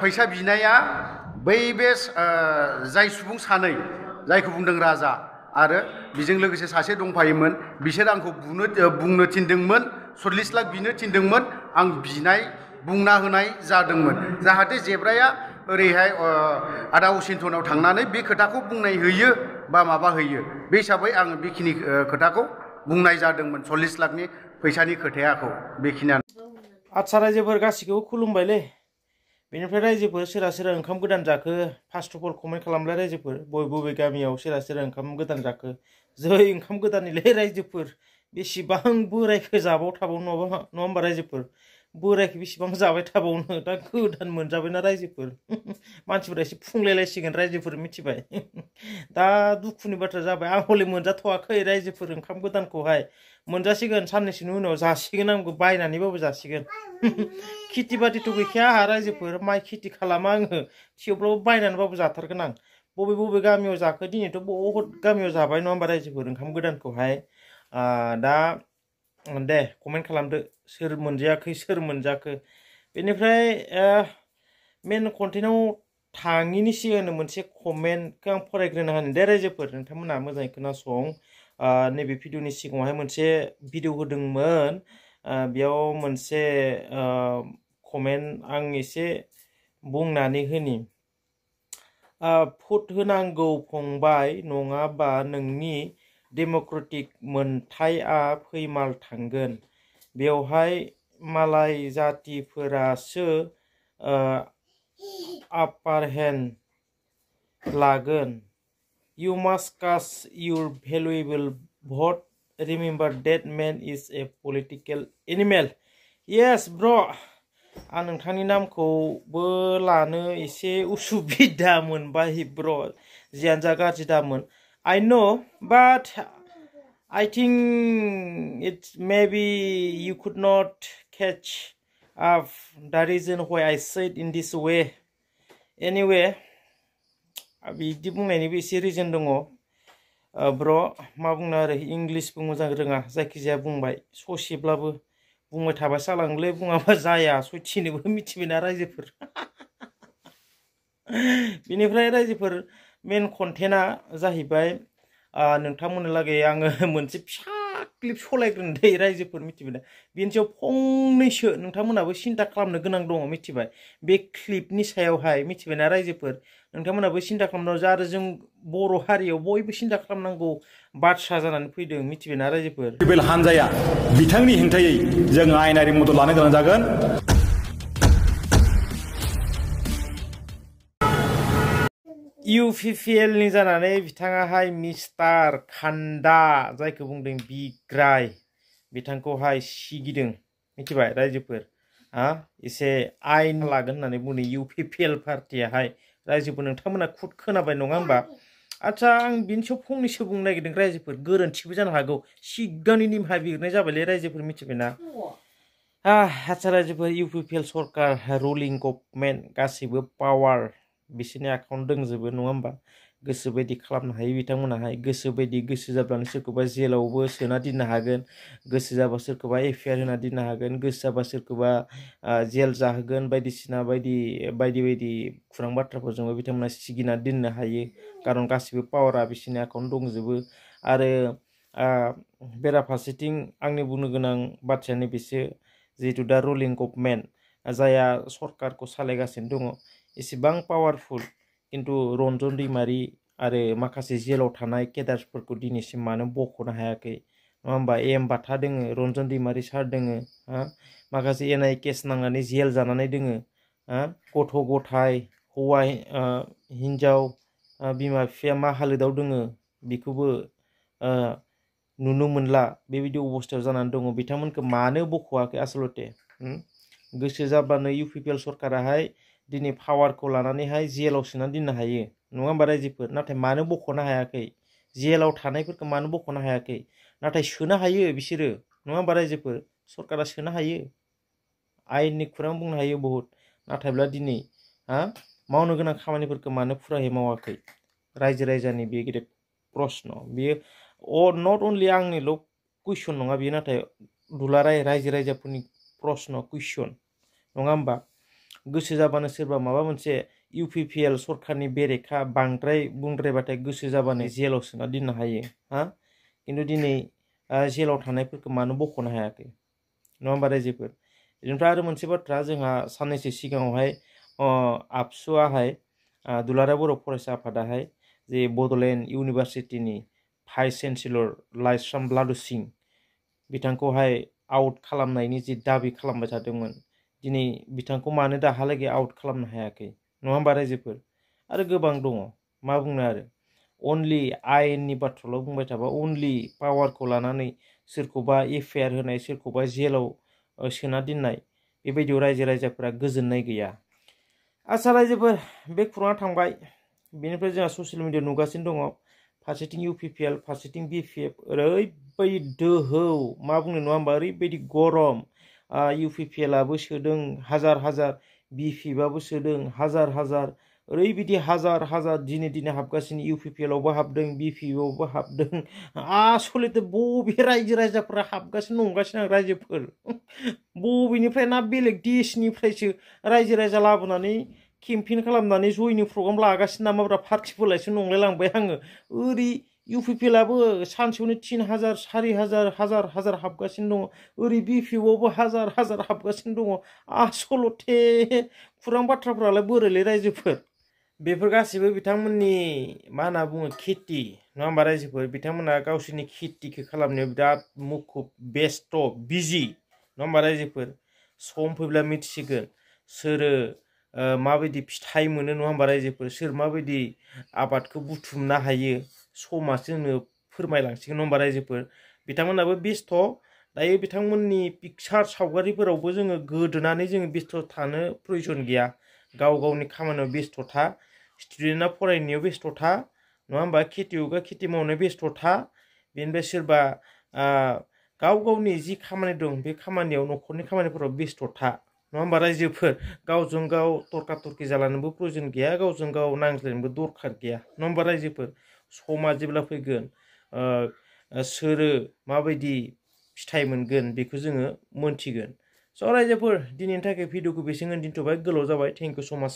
फैसा बिनाया बै बे जाय सुबुं सानै जायखौ बुंदों राजा आरो बेजों लोगोसे सासे दंफायोमोन बिसोर आंखौ बुंनो थिनदोंमोन 40 लाख बिनो थिनदोंमोन आं बिनाय बुंना होनाय जादोंमोन जाहाथे जेब्राया ओरैहाय आदा असिन्थनाव थांनानै बे खोथाखौ बुंनाय होयो बा माबा होयो बे हिसाबै आं बेखिनि खोथाखौ बुंनाय जादोंमोन 40 लाखनि फैसानि खोथायाखौ बेखिनियानो आच्छा रायजोफोर गासिखौबो खुलुमबायलै बेनिफ्राय रायजोफोर सोरहा सोरहा ओंखाम गोदान जाखो फार्स्ट अफ अल कमेन्ट खालामलाय रायजोफोर बबे गामियाव सोरहा सोरहा ओंखाम गोदान जाखो जै ओंखाम गोदाननिलै रायजोफोर बेसेबां बोरायखो जाबाव थाबाव नङा होमबा रायजोफोर बोरायखो बेसेबां जाबाय थाबावनो दा गोदान मोनजाबायना रायजोफोर मानसिफोरा एसे फुंलायलायसिगोन रायजोफोर मिथिबाय दा दुखुनि बाथ्रा जाबाय आं हले मोनजाथ'वाखै रायजोफोर ओंखाम गोदानखौहाय मोनजासिगोन साननैसोनि उनाव जासिगोन आंबो बायनानैबाबो जासिगोन खेथि बाथिथ' गैखाया आंहा रायजोफोर माइ खेथि खालामा आङो थेवब्लाबो बायनानैबाबो जाथारगोन आं बबे गामियाव जाखो दिनैथ' बहुद गामियाव जाबाय नङा होमबा रायजोफोर ओंखाम गोदानखौहाय दा दे कमेन्ट खालामदो सोर मोनजाखो बेनिफ्राय मेन कन्टेन्टआव थाङिनि सिगांनो मोनसे कमेन्टखौ आं फरायग्रोनो होनो दे रायजोफोर नोंथांमोना मोजाङै खोनासं नैबे भिडिअनि सिगाङावहाय मोनसे भिडिअ होदोंमोन बेयाव मोनसे कमेन्ट आं एसे बुंनानै होनि भट होनांगौ फंबाय नङाबा नोंनि डेम'क्रेटिक मोनथाया फैमाल थांगोन बेवहाय मालाय जातिफोरासो आपार हेन्ड लागोन You must cast your valuable vote. Remember that man is a political animal. Yes, bro. आं नोंथांनि नामखौबो लानो एसे उसुबिदा मोनबाय ब्र जियानो जा गाज्रि दामोन I know but I think it maybe you could not catch up the reason why I said in this way. Anyway बिदि बुंनायनिबो एसे रिजन दङ ब्र मा बुंनो आरो इंलिसबो मोजां रोङा जायखिजाया बुंबाय ससेब्लाबो बुंबाय थाबा जालांलै बुङाबा जाया सयथिनोबो मिथिबायना रायजोफोर बेनिफ्राय रायजोफोर मेन कन्टेन्टआ जाहैबाय नोंथांमोननो लागै आङो मोनसे फिसा क्लिप सलायग्रोनो दै रायजोफोर मिथिबाय बेनि सायाव फंनैसो नोंथांमोनाबो सिन्था खालामनो गोनां दङ मिथिबाय बे क्लिपनि सायावहाय मिथिबायना रायजोफोर नोंथांमोनाबो सिन्था खालामनांगौ आरो जों बर' हारियाव बयबो सिन्था खालामनांगौ बाथ्रा जानानै फैदों मिथिबायना रायजोफोर रिबेल हानजाया बिथांनि हेंथायै जों आयेनारि मदद लानो गोनां जागोन UPPL नि जानानै बिथाङाहाय मिस्टार खान्दा जायखौ बुंदों बिग्राय बिथांखौहाय सिगिदों मिथिबाय रायजोफोर एसे आयेन लागोन होननानै बुंदों UPPL पार्टियाहाय रायजोफोर नोंथांमोना खुद खोनाबाय नङा होमबा आच्छा आं बिनि सायाव फंनैसो बुंनो नागिरदों रायजोफोर गोरोन्थिबो जानो हागौ सिगांनि निमाहा बिग्राय जाबायलै रायजोफोर मिथिबायना आच्छा रायजोफोर UPPL सरकार रुलिं गभर्नमेन्ट गासैबो पावार बिसोरनि आखायावनो दंजोबो नङा होमबा गोसो बायदि खालामनो हायो बिथांमोनाहाय गोसो बायदि गोसो जाब्लानो सोरखौबा जेलावबो सोना दोननो हागोन गोसो जाबा सोरखौबा FIR होना दोननो हागोन गोसो जाबा सोरखौबा जेल जाहोगोन बायदिसिना बायदि खुरां बाथ्राफोरजोंबो बिथांमोना सिगिना दोननो हायो खारन गासिबो पावारा बिसोरनि आखायावनो दंजोबो आरो बेराफारसेथिं आंनि बुंनो गोनां बाथ्रायानो बिसो जिहेतु दा रुलिं गभर्नमेन्ट जाया सरकारखौ सालायगासिनो दङ एसेबां पावारफुल किन्तु रन्जन दैमारि आरो माखासे जेलाव थानाय केडार्सफोरखौ दिनैसिम मानो बख'नो हायाखै नङा होमबा एम बाथा दोङो रन्जन दैमारि सार दोङो माखासे NIA केस नांनानै जेल जानानै दोङो गथ' गथाय हौवा हिन्जाव बिमा बिफाया मा हालोदाव दोङो बेखौबो नुनो मोनला बेबायदि अबस्थायाव जानानै दङ बिथांमोनखौ मानो बख'वाखै आसलते गोसो जाब्लानो UPPL सरकाराहाय दिनै पावारखौ लानानैहाय जेलाव सोनानै दोननो हायो नङा होमबा रायजोफोर नाथाय मानो बख'नो हायाखै जेलाव थानायफोरखौ मानो बख'नो हायाखै नाथाय सोनो हायो बिसोरो नङा होमबा रायजोफोर सरकारा सोनो हायो आयेननि खुरां बुंनो हायो बहुद नाथायब्ला दिनै मावनो गोनां खामानिफोरखौ मानो फुरायै मावाखै रायजोनि बे गिदिर प्रश्न बेयो नट अनलि आंनिल' कुइसन नङा बेयो नाथाय दुलाराय रायजो राजाफोरनि प्रश्न कुइसन नङा होमबा गोसो जाबानो सोरबा माबा मोनसे UPPL सरकारनि बेरेखा बांद्राय बुंद्रायबाथाय गोसो जाबानो जेलाव सोना दोननो हायो हा खिन्थु दिनै जेलाव थानायफोरखौ मानो बख'नो हायाखै नङा होमबा रायजोफोर बेनिफ्राय आरो मोनसे बाथ्रा जोंहा साननैसो सिगाङावहाय आबसुआहाय दुलाराय बर' फरायसा आफादाहाय जे बड'लेण्ड इउनिभारसिटिनि भाइस चेन्सेलर लाइस्राम ब्लाडु सिं बिथांखौहाय आउट खालामनायनि जि दाबि खालामबाय थादोंमोन दिनै बिथांखौ मानो दाहालागै आउट खालामनो हायाखै नङा होमबा रायजोफोर आरो गोबां दङ मा बुंनो आरो अनलि आयेननि बाथ्राल' बुंबाय थाबा अनलि पावारखौ लानानै सोरखौबा एफआइआर होनाय सोरखौबा जेलाव सोना दोननाय बेबायदियाव रायजो राजाफोरा गोजोननाय गैया आच्छा रायजोफोर बे खौराङा थांबाय बेनिफ्राय जोंहा ससियेल मिडियायाव नुगासिनो दङ फारसेथिं UPPL फारसेथिं BPF ओरैबायदि दोहौ मा बुंनो नङा होमबा ओरैबायदि गरम UPPLआबो सोदों हाजार हाजार BPFआबो सोदों हाजार हाजार ओरैबायदि हाजार हाजार दिने हाबगासिनो UPPLआवबो हाबदों BPFआवबो हाबदों आसलथे बबे रायजो राजाफोरा हाबगासिनो नंगासिनो आं रायजोफोर बबेनिफ्राय ना बेलेग देशनिफ्रायसो रायजो राजा लाबोनानै केम्पेइन खालामनानै जयनि प्रग्राम लागासिनो नामाब्रा पार्टिफोरलायसो नंलायलांबाय आङो ओरै UPPLआबो सानसेयावनो 3000 4000 हाजार हाजार हाबगासिनो दङ ओरै BPFआवबो हाजार हाजार हाबगासिनो दङ आसलथे खुरां बाथ्राफ्रालाय बोरैलै रायजोफोर बेफोर गासिबो बिथांमोननि मा होनना बुङो खेथि नङा होमबा रायजोफोर बिथांमोना गावसोरनि खेथिखौ खालामनायाव बिराद मुखुब बेस्थ' बिजि नङा होमबा रायजोफोर सम फैब्ला मिथिसिगोन सोरो माबायदि फिथाइ मोनो नङा होमबा रायजोफोर सोर माबायदि आबादखौ बुथुमनो हायो समासो जोंनो फोरमायलांसिगोन नङा होमबा रायजोफोर बिथांमोनाबो बेस्थ' दायो बिथांमोननि पिकचार सावगारिफोरावबो जोङो गोदोनानै जोङो बेस्थ' थानो प्रयजन गैया गाव गावनि खामानियाव बेस्थ' था स्टुडेन्टआ फरायनायाव बेस्थ' था नङा होमबा खेथियगा खेथि मावनायाव बेस्थ' था बेनिफ्राय सोरबा गाव गावनि जि खामानि दं बे खामानियाव न'खरनि खामानिफोराव बेस्थ' था नङा होमबा रायजोफोर गावजों गाव तर्का तर्कि जालानोबो प्रयजन गैया गावजों गाव नांज्लायनोबो दरखार गैया नङा होमबा रायजोफोर समा जेब्ला फैगोन सोरो माबायदि फिथाइ मोनगोन बेखौ जोङो मोनथिगोन स' रायजोफोर दिनैनि थाखाय भिडिअखौ बेसेबां दोनथ'बाय गोलाव जाबाय थेंक इउ सो माच